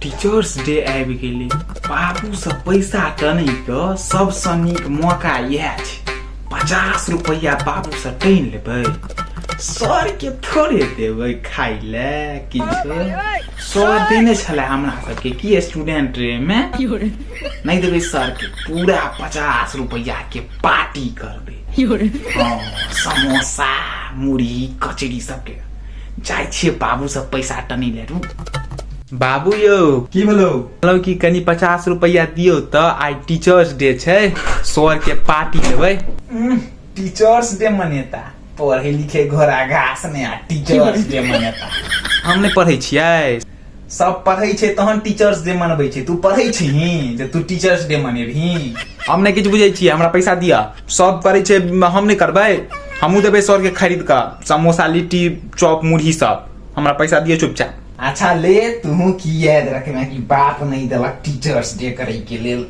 Teachers day आबि गेलै। बाबूसँ पैसा टनैके सबसँ नीक मौका इएह छै। 50 रुपैआ बाबूसँ टनि लेबै, सरके थोड़े देबै खाइ लए किछु। सर देने छलै हमरा सबके की स्टूडेंट डे मे, नहि देबै सरके, पूरा 50 रुपैआ के पार्टी करबै। हँ, समोसा मुरही कचरी सबके। जाइ छियै बाबू सब पैसा टनी ले। रुक बाबू यौ। की भेलौ? कहलहुँ कि कनि 50 रुपैआ दियौ तऽ आइ टीचर्स डे छै, सर के पार्टी लेबै। टीचर्स डे मनेता? पढ़े लिखे घोड़ा घास ने आ टीचर्स डे मनेता। हम नहि पढ़ै छियै? सब पढ़ै छै तहन टीचर्स डे मनबै छै। तू पढ़ै छही जे तू टीचर्स डे मनेबही? हम नहि किछु बुझै छियै, हमरा पैसा दिअ। सब करै छै, हम नहि करबै? हमहूँ देबै सर के खरीद कऽ समोसा लिट्टी चॉप मुरही सब। हमरा पैसा दिअ चुपचाप। अच्छा ले, तू की याद रखना कि बाप नहीं देलक टीचर्स डे करे के लेल।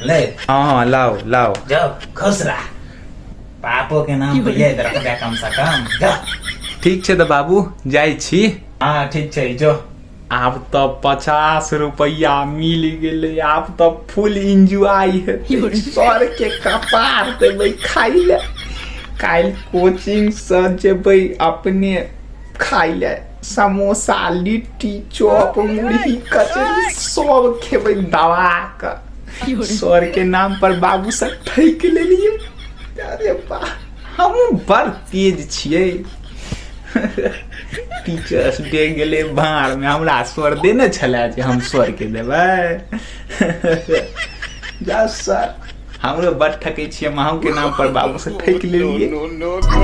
ले। हाँ हाँ, लाओ लाओ। जाओ, खुश रह। बापो के नाम पे याद रखबे कम से कम। जा। ठीक छै तऽ बाबू, जाइ छी। हाँ, ठीक छै, जो। आब तऽ 50 रुपैआ मिल गेलै, आब तऽ फुल एंजॉय हेतै। सर के कपार देबै खाइ लए। काल्हि कोचिंग से जेबै अपने खाइ लए, समोसा लिट्टी चॉप मुरही कचरी सब खेबै दबा कऽ। सर के नाम पर बाबू से ठकि लेलियै। अरे वाह, हमहूँ बड़ तेज छियै। टीचर्स डे गेलै भाड़ में, हमरा स्वर देने छलै जे हम स्वर के देबै। जा सर, हमरो बड़ ठकै छियै। हम के नाम पर बाबू से ठकि लेलियै। No, no, no.